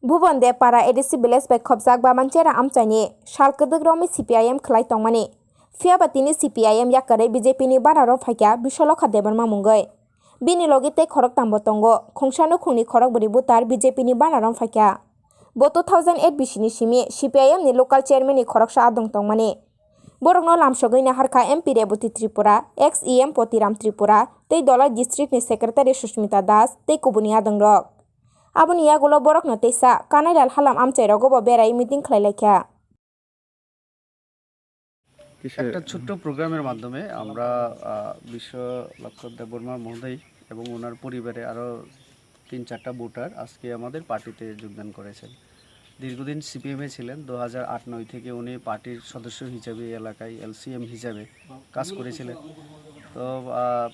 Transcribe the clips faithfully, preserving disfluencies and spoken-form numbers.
Bhuban Debpara A D C village bai khopjak Bamanchera amchaini sal kwdwk romwi C P I M khwlai tongmani. Phiyaba tini C P I M yakarwi B J P ni banner o phaikha Biswalokha Debbarma mungwi. Bini logi tei khoroktambo tongo, khungsa nukhungni khorokbwrwi butar B J P ni banner o phaikha. Bo two thousand eight bisini simi C P I M ni local chairman ni khoroksa adong tongmani. Borokno lamsogwi naharkha M P Reboti Tripura, ex E M Potiram Tripura tei Dholai district ni secretary Susmita Das tei kubuni adongrok. Aboni yagulo borokno teisa Kanailal Halam amchairogo bo berai meeting khlai laikha. একটা ছোট্ট প্রোগ্রামের মাধ্যমে আমরা, আহ, বিশ্ব লক্ষ্য দেববর্মা মহোদয় এবং ওনার পরিবারে আরও তিন চারটা ভোটার আজকে আমাদের পার্টিতে যোগদান করেছেন। দীর্ঘদিন সিপিএমে ছিলেন, দু হাজার আট নয় থেকে উনি পার্টির সদস্য হিসাবে এই এলাকায় এলসিএম হিসাবে কাজ করেছিলেন। তো, আহ,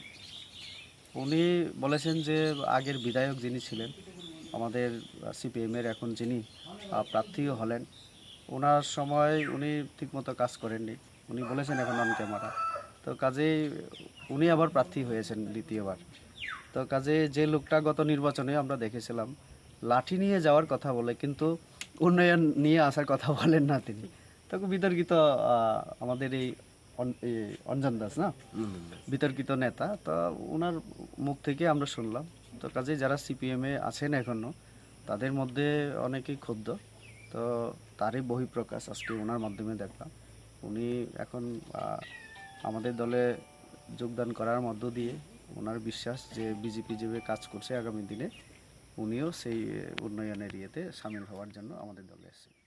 উনি বলেছেন যে আগের বিধায়ক যিনি ছিলেন, আমাদের সিপিএমের এখন যিনি, আহ, প্রার্থীও হলেন, ওনার সময় উনি ঠিকমতো কাজ করেননি। উনি বলেছেন এখন অন ক্যামেরা। তো কাজেই উনি আবার প্রার্থী হয়েছেন দ্বিতীয়বার। তো কাজেই যে লোকটা গত নির্বাচনে আমরা দেখেছিলাম, লাঠি নিয়ে যাওয়ার কথা বলে, কিন্তু উন্নয়ন নিয়ে আসার কথা বলেন না তিনি। তো খুব বিতর্কিত, আহ, আমাদের এই অন-, এই অঞ্জন দাস না? অঞ্জন দাস। বিতর্কিত নেতা। তো ওনার মুখ থেকে আমরা শুনলাম। তো কাজেই যারা সিপিএমে আছেন এখনো, তাদের মধ্যে অনেকেই ক্ষুব্ধ। তো তারই বহিঃপ্রকাশ আজকে ওনার মাধ্যমে দেখলাম। উনি এখন, আহ, আমাদের দলে যোগদান করার মধ্য দিয়ে ওনার বিশ্বাস যে বিজেপি যেভাবে কাজ করছে আগামী দিনে উনিও সেই উন্নয়নের ইয়েতে সামিল হওয়ার জন্য আমাদের দলে এসেছেন।